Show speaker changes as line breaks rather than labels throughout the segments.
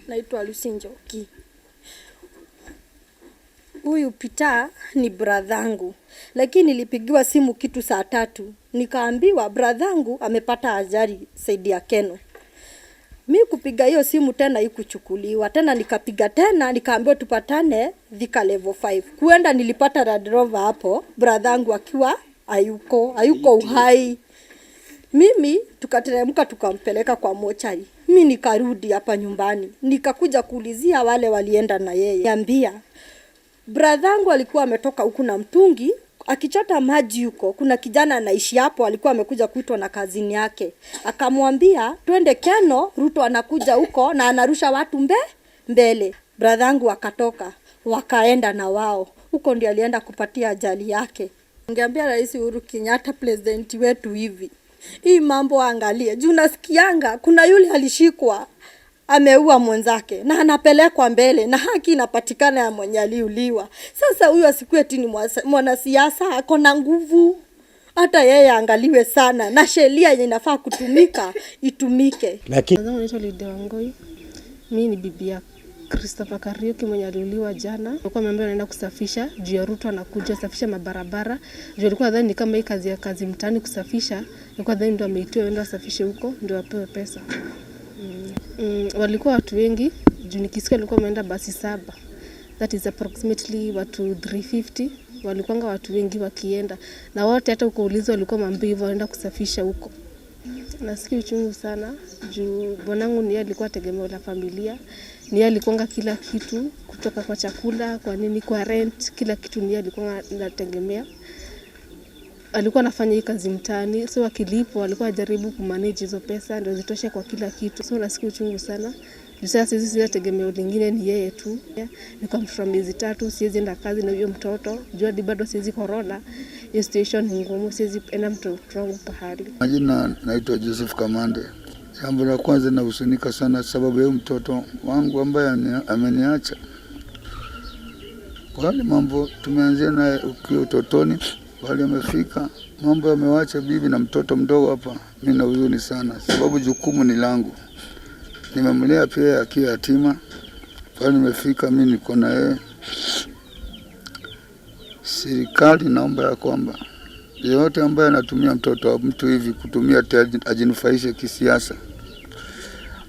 Naitwa Lucy Njoki. Huyu Peter ni bradhangu, lakini nilipigiwa simu kitu saa 3 nikaambiwa bradhangu amepata ajali side ya Keno. Mi kupiga hiyo simu tena ikuchukuliwa tena, nikapiga tena nikaambiwa tupatane Thika Level 5. Kuenda nilipata Land Rover hapo, bradhangu akiwa hayuko uhai. Mimi tukateremka tukampeleka kwa mochari. Mi nikarudi hapa nyumbani, nikakuja kuulizia wale walienda na yeye, niambia bradhangu alikuwa ametoka huku na mtungi akichota maji huko. Kuna kijana anaishi hapo, alikuwa amekuja kuitwa na kazini yake, akamwambia twende Keno, Ruto anakuja huko na anarusha watu mbele. Bradhangu akatoka, wakaenda na wao huko, ndio alienda kupatia ajali yake. Ningeambia Rais Uhuru Kenyatta, president wetu, hivi hii mambo angalie, juu nasikianga kuna yule alishikwa ameua mwenzake na anapelekwa mbele na haki inapatikana ya mwenye aliuliwa. Sasa huyu asikuwe eti ni mwanasiasa ako na nguvu, hata yeye angaliwe sana na sheria yenye inafaa kutumika itumike.
Lakini
Jina naitwa Lydia Wangoi. Mimi ni bibi ya Christopher Kariuki mwenye aliuliwa jana. Alikuwa ameambiwa anaenda kusafisha juu ya Ruto anakuja safisha mabarabara. Juu alikuwa nadhani ni kama hii kazi ya kazi mtaani kusafisha, alikuwa nadhani ndio ameitiwa aende asafishe huko ndio apewe pesa. Walikuwa watu wengi juu nikisikia walikuwa wameenda basi saba. That is approximately watu 350 walikuwanga watu wengi wakienda, na wote hata ukaulizwa walikuwa wameambiwa hivyo waenda kusafisha huko. Nasikia uchungu sana juu bwanangu ni yeye alikuwa tegemeo la familia, ni yeye alikuwanga kila kitu, kutoka kwa chakula, kwa nini, kwa rent, kila kitu ni yeye alikuwa anategemea. Alikuwa anafanya hii kazi mtaani, so akilipwa alikuwa ajaribu kumanage hizo pesa ndio zitoshe kwa kila kitu. So nasikia uchungu sana juu sasa sisi sina tegemeo lingine, ni yeye tu. Niko mtoto wa miezi 3, siwezi enda kazi na huyo mtoto juu hadi bado siwezi corona, hiyo situation ni ngumu, siwezi enda mtoto wangu pahali.
Majina naitwa Joseph Kamande. Jambo la kwanza nahuzunika sana sababu ya mtoto wangu ambaye ameniacha. Kwa yale mambo tumeanzia naye ukiwa utotoni, bali amefika mambo yamewacha bibi na mtoto mdogo hapa. Mimi na huzuni sana sababu jukumu ni langu. Nimemlea pia akiwa yatima, pale nimefika mimi niko na yeye. Serikali naomba ya kwamba yeyote ambaye anatumia mtoto wa mtu hivi kutumia ati ajinufaishe kisiasa,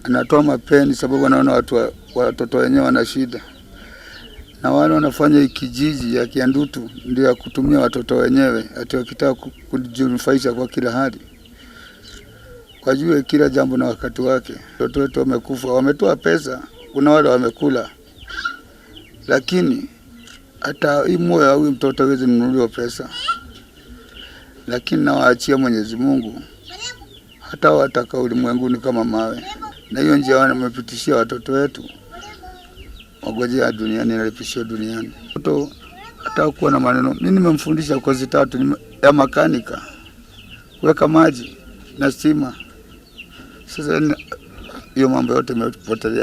anatoa mapeni sababu anaona watoto wenyewe wana shida, na wale wanafanya hii kijiji ya Kiandutu ndio ya kutumia watoto wenyewe, ati wakitaka kujinufaisha kwa kila hali. Wajue kila jambo na wakati wake. Watoto wetu wamekufa, wametoa pesa, kuna wale wamekula, lakini hata hii moyo wa huyu mtoto hawezi nunuliwa pesa, lakini nawaachia Mwenyezi Mungu, hata wataka ulimwenguni kama mawe, na hiyo njia wamepitishia watoto wetu, wagojea duniani nalipishiwa duniani. Mtoto hata kuwa na maneno, mimi nimemfundisha kozi tatu ya makanika, kuweka maji na stima. Sasa hiyo mambo yote imepotelea.